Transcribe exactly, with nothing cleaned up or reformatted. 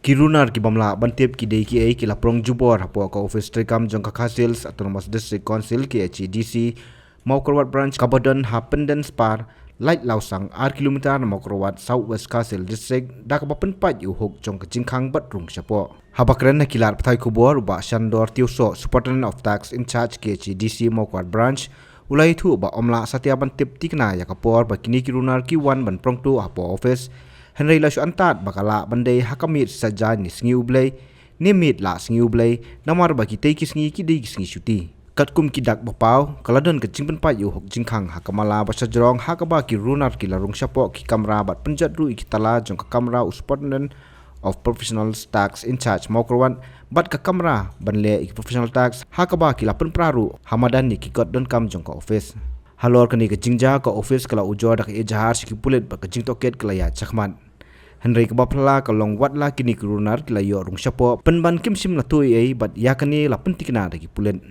Ki runar ki bym lah ban tip ki dei kiei ki la prong jubor hapoh ka office treikam jong ka Khasi Hills Autonomous District Council, K H A D C, Mawkyrwat Branch, kaba don ha Pyndenspar, Laitlawsang, ar kilometer na Mawkyrwat, South West Khasi Hills District, da kaba pynpait ïa u hok jong ka jingkhang bad rung shapoh. Haba kren ha ki lad pathai khubor, u Bah Shandor Tiewsoh, Superintendent of Tax in charge, K H A D C Mawkyrwat Branch, u la ïathuh ba ym lah satia ban tip tikna ïa ka por ba kine ki runar ki wan ban prong tuh hapoh office. Hynrei la shu antad ba ka lah ban dei ha ka miet saitjaiñ ne sngi U Blei, ne miet la sngi U Blei, namar ba kitei ki sngi ki dei ki sngi shuti. Katkum ki dak ba paw, ka la don ka jingpynpait ïa u hok jingkhang ha ka mala ba shajrong, ha kaba ki runar ki la rung shapoh ki kamra bad pynjot ruh ïa ki tala jong ka kamra u Superintendent of Professional Tax in charge Mawkyrwat, bad ka kamra ban leh ïa ki professional tax, ha kaba ki la pynpra ruh ha madan ïa ki kot donkam jong ka office. Halor kane ka jingjia, ka office ka la ujor da ka ejahar sha ki pulit bad ka jingtohkit ka la ïaid shakhmat. Hynrei kaba phylla ka long wat la kine ki runar ki la ïoh rung shapoh, pynban kim shym la tuh ei ei bad ïa kane la pyntikna da ki pulit.